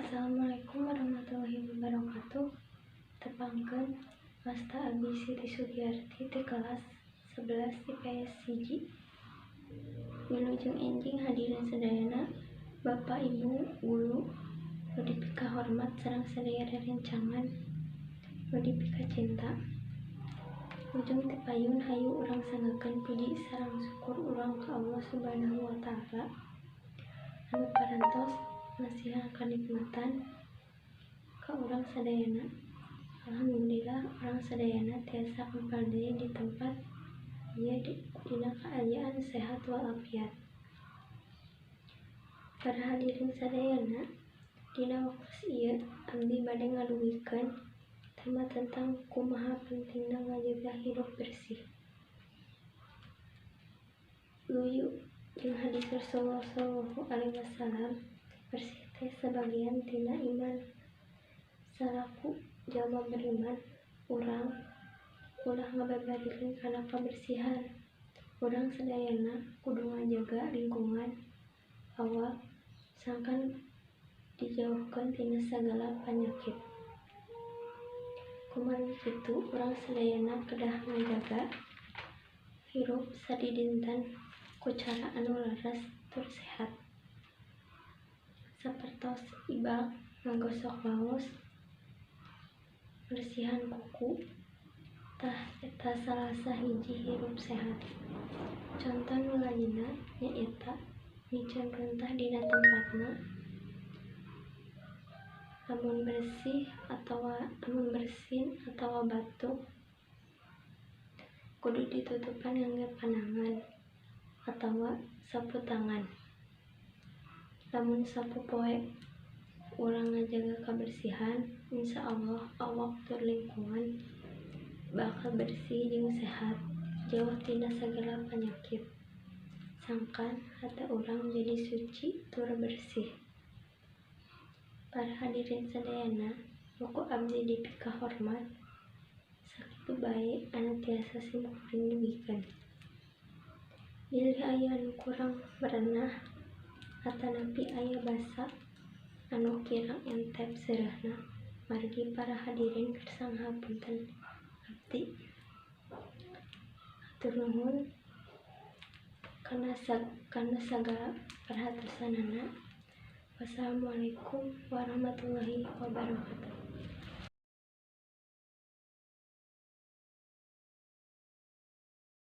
Assalamualaikum warahmatullahi wabarakatuh. Tepangkeun, wasta abdi Siti Sugiarti ti kelas 11 IPS 1. Wilujeng enjing hadirin sadayana, Bapak Ibu guru nu dipikahormat sareng sadaya rerencangan nu dipikacinta. Ujung ti payun, hayu urang sanggakeun puji sareng syukur urang ka Allah Subhanahu wa Ta'ala anu parantos masihan kanikmatan ka urang sadayana. Alhamdulillah, urang sadayana tiasa kempal deui di tempat ieu dina kaayaan sehat walafiat. Para hadirin sadayana, dina waktos ieu abdi bade ngadugikeun tema tentang kumaha pentingna ngajaga hirup bersih. Luyu jeung hadis Rasulullah sallallahu alaihi wasallam, bersih teh sabagian tina iman. Salaku jalma beriman, urang ulah ngababariling kana kabersihan. Urang sadayana kudu ngajaga lingkungan, awak sangkan dijauhkeun tina sagala panyakit. Kumargi kitu, urang sadayana kedah ngajaga hirup sadidinten ku cara anu leres tur sehat. Sapertos ibak ngagosok waos, meresihan kuku, tah eta salah sahiji hirup sehat. Conto nu lainna nyaeta miceun runtah dina tempatna. Lamun bersin atawa batuk kudu ditutupan ngangge panangan atawa sapu tangan. Lamun sapopoe urang ngajaga kabersihan, insyaallah awak tur lingkungan bakal bersih jeung sehat, jauh tina sagala panyakit. Sangkan hate urang jadi suci tur bersih. Para hadirin sadayana nu ku abdi dipikahormat, sakitu bae anu tiasa simkuring dugikeun. Bilih aya anu kurang merenah atanapi aya basa anu kirang entep seureurna, margi para hadirin kersa ngahapunten abdi. Hatur nuhun kana sagala perhatosanana. Wassalamualaikum warahmatullahi wabarakatuh.